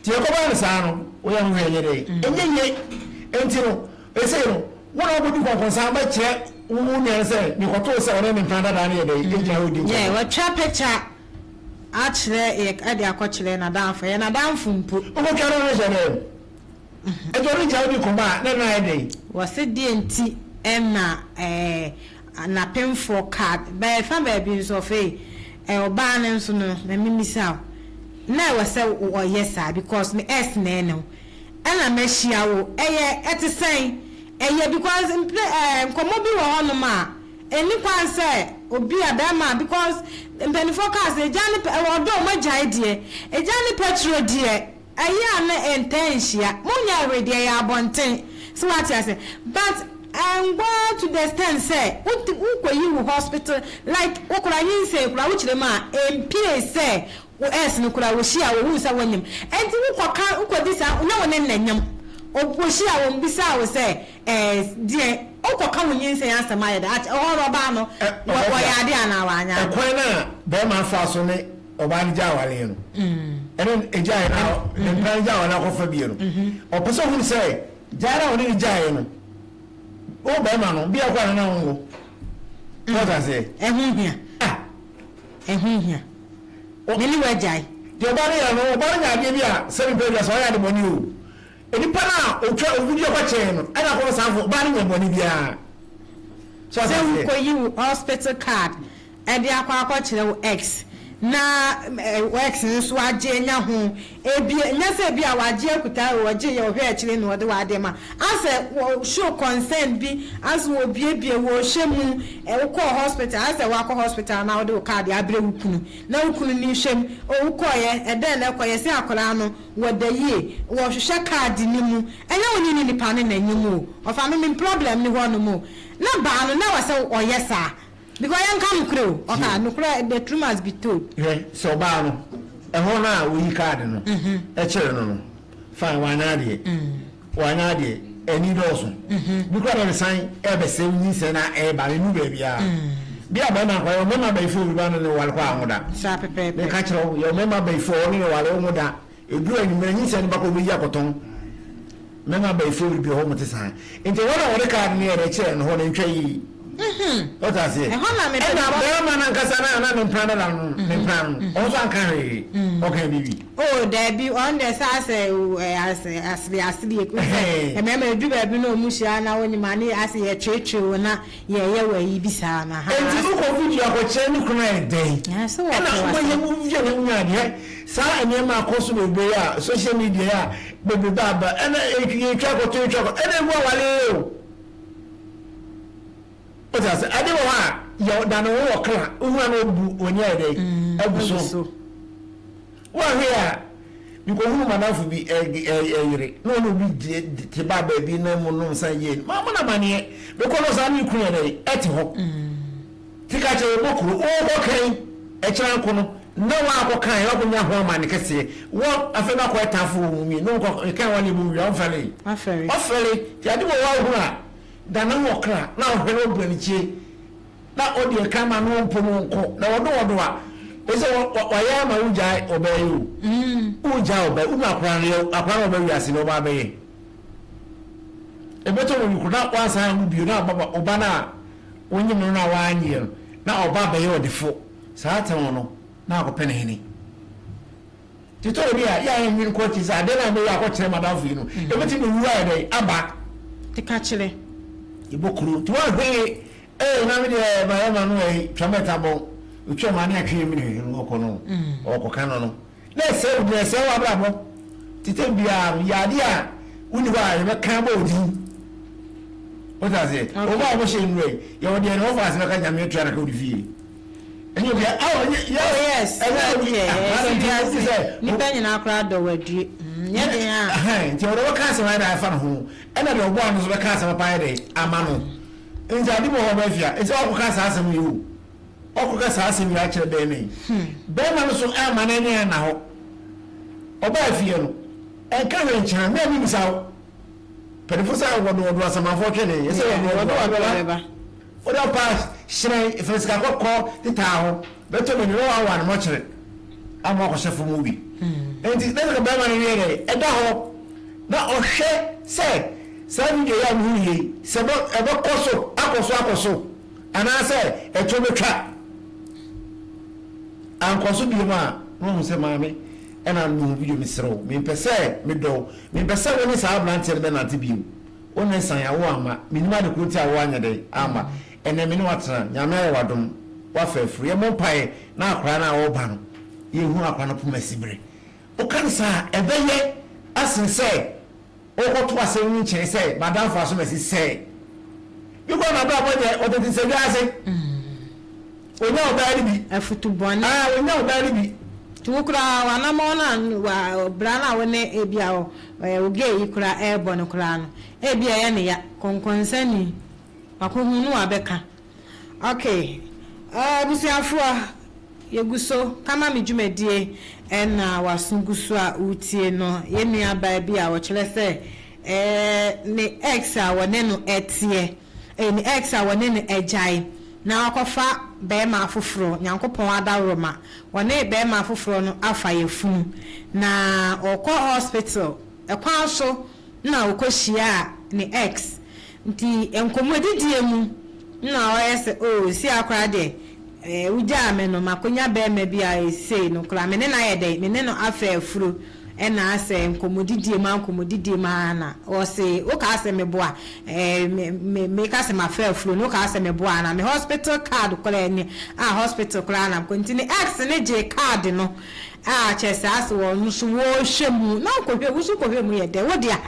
Nti ɛkɔbaa no saa no, woyɛ ho hwɛ nyɛ dɛ. Ɛnyɛ yie. Enti no, ɛsei no, wo na wobɛdi kɔnkɔnsa bɛkyerɛ wo nua no sɛ mekɔtoo sɛ ɔne ne mpena dadaa no yɛ dɛ, ɛgyina hɔ di nkɔmmɔ. Wɔtwa picture akyerɛ yɛ ɛde akɔkyerɛ n'adamfo ɛyɛ n'adamfo mpo. Wokɔtwa no no hyɛ dɛn? Ɛnti ɔno gya wodi nkɔmmɔ a na ɛno ayɛ dɛn? Wɔse deɛ nti ɛna ɛɛ n'apemfoɔ card bɛɛ fa baabi nso ɔfei ɛ ɔbaa no nso no ma me misa wo na ɛwɔ sɛ ɔyɛ saa because me ex na ɛne wo ɛna mahyia wo ɛyɛ ɛte sɛn ɛyɛ because mpre ɛɛ nkɔmmɔ bi wɔ hɔnom a Ɛnni kwan sɛ obi a bɛrima a because mpaninfoɔ kaa sɛ egya ne pɛ ɛwɔ ɔdɔ a wɔagyae deɛ egya ne pɛtro deɛ ɛyɛ a na ɛntaa nhyia mo nyɛ hwee deɛ ɛyɛ abɔnten so wate ase but ɛngo to the extent sɛ wo wokɔ yi wo hospital like wo koraa nyinsɛn koraa wo kyerɛ mu a ɛmpie sɛ wo ex no koraa wɔhyia wɔhuu sɛ wonyem ɛnti wokɔ ka wokɔ di saa na wo ne no na nyem wɔhyia wɔn bisaa wo sɛ Ɛɛ deɛ wokɔka wo nyinsɛn asɛm ayɛ dɛ akyɛ ɛhɔ no ɔbaa no Ɛ wɔ ɔbɛfia. wɔyɛ adeɛ anaa wanyɛ adeɛ. Ɛkwan no a bɛrima faa so ne ɔbaa no gyaa awareɛ no, ɛne ɛgyaeɛ no a ne mpena no gyaa awareɛ no akɔfa bio no, ɔpɛ sɛ ɔhunu sɛ gyaeɛ no a ɔne no gyaeɛ no, wo bɛrima no, bia koraa na na wonwo. So wate aseɛ? Ɛho hia. Ah! Ɛho hia. Me ne wo agyae. Deɛ ɔbaa no yɛ no, ɔbaa no nya adeɛ bi a sɛbi mpɛ aduasa ɔyɛ ade bɔne o. Nipa no a otwa ovideo kɔ kyɛn no ɛna akɔfo saa fo ɔbaa no nyɛ bɔne biara so ate Sɛ aseɛ. wokɔyi wo hospital card de akɔ akɔkyerɛ wo ex na wo ex no nso agye anya ho ebi nyɛ sɛ ebi a wagye akuta o ɔgye yɛ ɔhwɛ akyire na ɔde w'adeɛ ma asɛ wɔ show concern bi asɛ wɔbuebue wɔhwɛ mu wokɔɔ hospital asɛ wakɔ hospital na wode wo card abrɛ wo kunu na wo kunu ni hwɛ mu o wokɔɔyɛ ɛdɛn na ɛkɔ yɛse akwadaa no Wɔda yie. Wɔhwehwɛ card no mu. Ɛnyɛ wo ne ne nipa no na nyim o. Ɔfa me me problem ne hɔ nom o. Na baa no na ɛwɔ sɛ ɔyɛ saa. Because yɛnka nokorɛ o. Ɔka nokorɛ the truth must be told. Hwɛ sɛ ɔbaa no ɛhɔ no a woyi card no kyerɛ no no fine wanyɛ adeɛ wanyɛ adeɛ ani dɔɔso bi koraa na ɔresan ɛrebɛsɛe wo nyinsɛn na ɛreba no ɛnu baabiara bi a bɛrima nkwa yɛ ɔmɛma bɛyifoɔ bi ba no ne ware kɔ a ho da Saa pɛpɛɛpɛ. meka kyerɛ wo yɛ ɔmɛma bɛyifoɔ ɔne ne ware wo ho da ɛduru anwummerɛ nyinsɛn no ba kɔ ɔbɛyi akɔtɔn mɛma bɛyifoɔ bi wɔ hɔ mo te saa nti ɛhɔ na wɔde card no yɛ dɛ kyerɛ no hɔ no ntwa yie Wote aseɛ? Ɛhɔ na mepɛ Ɛna bɔ. bɛrima no ankasa no a na ne mpena dada no, ne mpena no, ɔno nso anka hwee. Ɔkaa biribi. Oh, daabi, ɔno deɛ sɛ asɛ ɛ, asɛ asere asere eku sɛ Ɛhɛn. mmarima edu baabi na wɔn hyia na wɔnyim ane asɛ yɛtweetwee wo na yɛyɛ wɔ ayi bi saa no ha. Enti wokɔ video akɔkyerɛ ne kunu ayɛ dɛn? Ɛɛ, sɛ Ɛna wɔpɛ wobɛyɛ w'asɛm. wo video na wonya adeɛ. Saa nneɛma akɔ so bebree a social media yi a bebrebe aba ɛna yɛtwa akɔto yɛtwa akɔto ɛna egu awareɛ o. Wote ase? Ade wɔ hɔ a, yɛ da ne ho wɔ kra. Wohu a na obu w'ani ayɛ dɛ Mm, agu agu so. so. Woahwɛ a, mekɔhunu m'adamfo bi yere na ɔne obi te baa baabi na mu nom nsa yie. Mammɔ no amaneɛ. Mekɔ no saa ne kunu yɛ dɛ ɛte hɔ. Te ka kyerɛ yɛbɔ kuro. Wokɔ kan. Ɛkyerɛ nko no, na woakɔ kan, woakɔnya ho amane kɛseɛ. Wo, afei na akɔyɛ tamfo wɔ wo mu, na wokɔ, kan wɔ ne mu wia, wofɛre. Wafɛre. Wafɛre. Nti ade wɔ hɔ a wohunu a, da ne ho ɔkra, na ɔhwɛ na ɔbu anikyie, na ɔdi ɛkan ma no mpo no nko, na wɔdo wɔdo a, ɛsɛ sɛ wayɛ ama wogyae ɔbaa yi o. Wogyae ɔbaa yi, wonu akora no yɛ, akora no ɔba wiase no ɔba abɛyɛ. Ɛbɛtɔ wɔ bi koro na wansan anwo bio, na ɔba, ɔba no a wonyem no no a wanyeɛ no, na ɔba abɛyɛ ɔdefo. Saa tɛn no, na akɔpɛ ne hene. Nti tɔrɔ bi a, yɛ a yɛnnwene kɔ akyi sɛ adeɛ no a mɛyɛ akɔkyerɛ m'adamfo yi no, ɛbɛtumi de owuo ayɛ dɛn aba. Nti ka kyerɛ. Yɛbɔ kuro. Nti woanhwɛ yie, ee na me deɛ mayɛ ma no ɛyi, twa mɛta bɔn. Otwa ma ne atwe yɛ mene no ɔkɔ no, ɔkɔka no no. Na ɛsɛe wo din, ɛsɛe w'abrabɔ. Nti tɛm biara no, yɛ adeɛ a wonni hɔ a yɛbɛka abɔ wo din. Wote aseɛ? Wɔn a wɔhyɛ nnura yi, yɛwɔ deɛ ne wɔfa ase bɛka Nyame atua no ka wode fie. Ɛnyɛ obi a, oh, yes, ɛnyɛ obi a, ah, nti sɛ nipa nyinaa koraa dɔ wadue. Nyɛ den a. Nti ɔde wɔka asɛm ayɛ dɛ afa ne ho, ɛna deɛ ɔbɔ ano nso bɛka asɛm apa ayɛ dɛ ama no. Nti ade bɔ hɔ bɛfia, nti ɔkɔka saa asɛm yi o. Ɔkɔka saa asɛm yi akyerɛ bɛrima yi. Bɛrima no so amma n'ani anna hɔ. Ɔbaa fie no, ɛnka hwee nkyerɛ no, na mebisa wo. Mpanyinfo sɛ wɔde wɔde asamanfoɔ twene, yɛ sɛ wɔde wɔde wɔde Wode ɔpa hyerɛn efiri sika kɔkɔɔ tetaa ho bɛtɔ n'ani na wawa ne mɔkyere ama wakɔhyɛ fam hɔ bi. Enti na sɛ bɛrima no yɛ dɛ ɛda hɔ na ɔhwɛ sɛ saa video yi a mehu yei sɛ ɛbɛkɔ so akɔ so akɔ so anaasɛ ɛto bɛtwa. Ankɔ so biom a na wahu sɛ maame ɛna mehu video mesrɛ wo mempɛ sɛ medɔ wo mempɛ sɛ wo ne saa aberanteɛ no bɛnante bio. Wo ne san a wo amma. Mennim ade koro nti a wo anyɛ dɛn amma. Ɛnɛ me ne wo atena. Nyame ayɛ wo adom. Woafa afuru. Yɛmmɔ mpaeɛ na akwadaa no a ɔreba no, yɛnhu akwadaa no poma sibere. Woka no saa a, ɛbɛyɛ asen sɛ wokɔto asɛm no nkyɛn sɛ m'adamfo asomasi sɛe. Bi koraa n'abrabɔ nyɛ, ɔtete nsadwa ase. Onya ɔbaa no bi. Afutu bɔne. Ah, onya ɔbaa no bi. Nti wo koraa w'anamɔn no a wa bra no a wo ne ebia wo gay yi koraa ɛrebɔ no koraa no ebia ɛyɛ ne ya, kɔnkɔnsani, wakɔhu no wabɛka. Ok, abusuafoɔ yɛgu so kama me dwumadie ɛna w'aso gu so a woretie no, yɛn nua baa bi a ɔkyerɛ sɛ ne ex a wɔne no ɛteɛ, ne ex a wɔne no agyae na wakɔfa barima foforɔ, Nyankopɔn adaworoma, wɔne barima foforɔ no afa yafunu, na ɔkɔ hospital, ɛkwan so na ɔkɔhyiaa ne ex, nti nkɔmmɔdidie mu na ɔyɛ sɛ oh sia koraa deɛ eh, wogyaa me no makɔnya barima bi a sei no koraa me ne no ayɛ dɛn, me ne no afa afuro, Ɛna asɛ nkɔmmɔdidie mu ara nkɔmmɔdidie mu ara na ɔse wokaa sɛ meboa eh, me me meka sɛ mafa afuro no wokaa sɛ meboa anaa me hospital card koraa ni a hospital koraa na mekɔ nti ne ex no gyee card no a kyerɛ sɛ ase wɔn nso wɔrehwɛ mu na wokɔhwɛ wo nso kɔhwɛ mu yɛ dɛ wo dea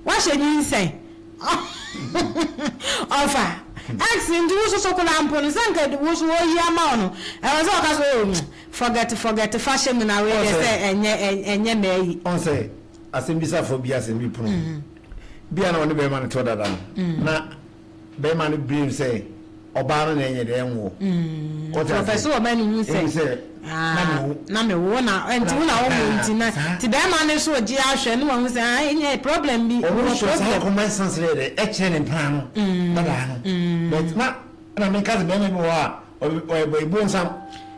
wahyɛ nyinsɛn Ɔfa ex nti wo soso koraa mpo no sɛ nka wo so wɔyi ama wo no ɛwɔ sɛ ɔka sɛ oh forget forget fa hyɛ mu na wei deɛ sɛ ɛnyɛ ɛnyɛ mɛyi. Ɔn sɛ asɛm bisa fo bi asɛm bi pono bi a na ɔne bɛrima no tɔ dada no na bɛrima no blame sɛ Ɔbaa no na ɛnyɛ dɛ ɛnwo. Wote aseɛ? Ɔpɛ sɛ ɔma no hu sɛ. Ehu sɛ na me wo. Na me wo na nti wo na wo wo nti na nti bɛrima no nso gye ahwɛ no wahu sɛ ah ɛnyɛ problem bi. Ɔno nso saa common sense no yɛ dɛ ɛkyerɛ ne mpena no dadaa no but na na me nka sɛ bɛrima bi wɔ hɔ a ɔyɛ bɔ nsam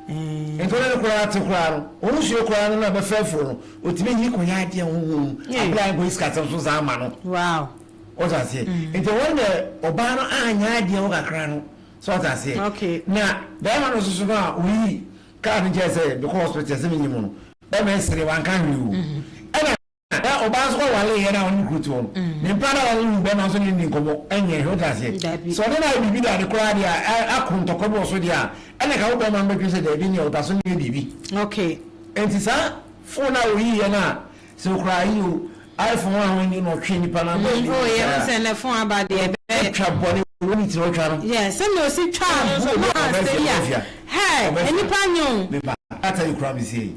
nti ɔne no koraa te koraa no ɔno nsuo koraa no na bɛfɛ afuro no ɔtumi yi kɔyɛ adeɛ honhom abere a nkɔyi sikasɛm so saa ama no. Wow. Wote aseɛ? Nti wɔn deɛ ɔbaa no anyɛ adeɛ hɔ kakra no, so wote aseɛ? Okay. Na bɛrima no nso so no a oyii kaa no nkyɛn sɛ mekɔ hospital sɛ menyi mu no, bɛrima yi sere wanka hwee o. Ɛna ɔbaa nso kɔ wale yɛ no a ɔne ne kuro te hɔ no, ne mpena no a ɔne ne bɛrima nso ne ne nkɔmmɔ ɛnyɛ hwee, wote aseɛ? Dabi. Sɛ ɔne no ayɛ biribi de ade koraa deɛ a, ako ntɔkwa bi wɔ so deɛ a, ɛna ka wo bɛrima no bɛdwene sɛ daabi neɛ ɔda so ne yɛ biribi. Okay. Nti saa phone a oyiiɛ no a, Sɛ okura ayi o, iPhone a wɔn ni na ɔtwe nipa na abɔ ɛni. Oh yɛ ho sɛ ne phone aba deɛ ɛbɛ. Ɔtwa bɔne wɔ ne tiri ɔtwa no. Yɛ sɛ na osi twa no nso na asɛ yi a hɛ nipa nye o. Me ba data yi kura me sie yi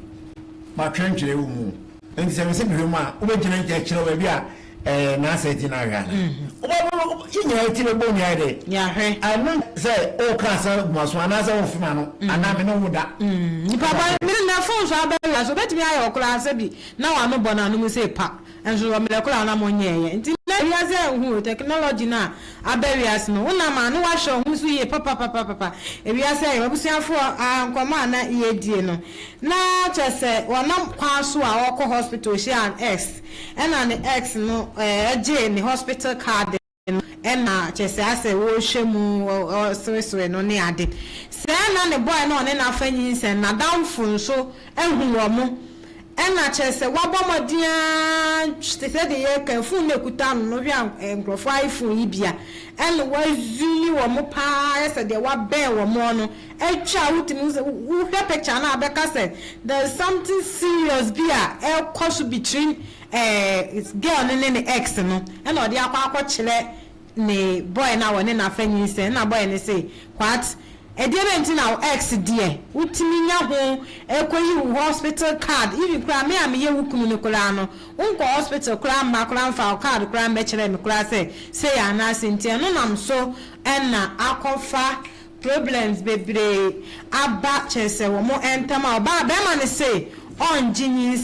ma twɛntwɛrɛ wɔ mu nti sɛ me se mehwɛ mu a wobɛgyina nkyɛn kyerɛ baabi a. N'asɛ ti na ahwɛ ana wobɛbɔ yɛ nyinaa ti bɛbɔ nyinaa dɛ. Yɛahwɛ. Ɛno sɛ ɔka asa gumaso anaasɛ wofema no anaa me ne wo da. Nipa bɔ mene na phone so abɛwia so obɛtumi ayɛ ɔkoraa sɛ bi na wano bɔ n'anom sɛ pa nso wɔ mmerɛ koraa na monyɛɛyɛ. Nti na wiase ahu technology no a aba wiase no, wonam a na woahwɛ wo ho so yie papapapapa. Ewiase ayɛ abusuafoɔ a nkɔmmɔ a na yɛdie no na kyerɛ sɛ wɔnam kwan so a ɔkɔ hospital hyia an ex, ɛna ne ex no ɛgye ne hospital card no, ɛna kyerɛ sɛ asɛ wɔrehwɛ mu, ɔseresere no ne ade sɛɛ na ne boy no ɔne n'afa nyinsɛn n'adamfo nso ehu wɔn mo, ɛna kyerɛ sɛ wabɔ mmɔden ara te sɛ deɛ yɛka phone no ekuta no no, hwɛ a nkurɔfoɔ iPhone yi bia ɛna wazoom wɔn mo paa, ɛsɛ deɛ wabɛn wɔn mo no atwa a wotumi sɛ wohwɛ picture no a bɛka sɛ there is something serious bi a ɛkɔ so between girl no ne ne ex no, ɛna ɔde akɔ akɔkyerɛ ne boy na wɔne n'afa nyinsɛn, na boy no say, "What? Ɛdeɛ bɛ nti na wo ex deɛ wotumi nya ho ɛkɔyi wo hospital card? Even koraa me a meyɛ wo kunu no koraa no, wonkɔ hospital koraa mma koraa mfa wo card koraa mbɛkyerɛ me koraa sɛ sei anaasɛ." Nti ɛno nam so ɛna akɔfa problems bebree aba, kyerɛ sɛ wɔn ntam a ɔbaa bɛrima no se ɔngye nyinsɛn.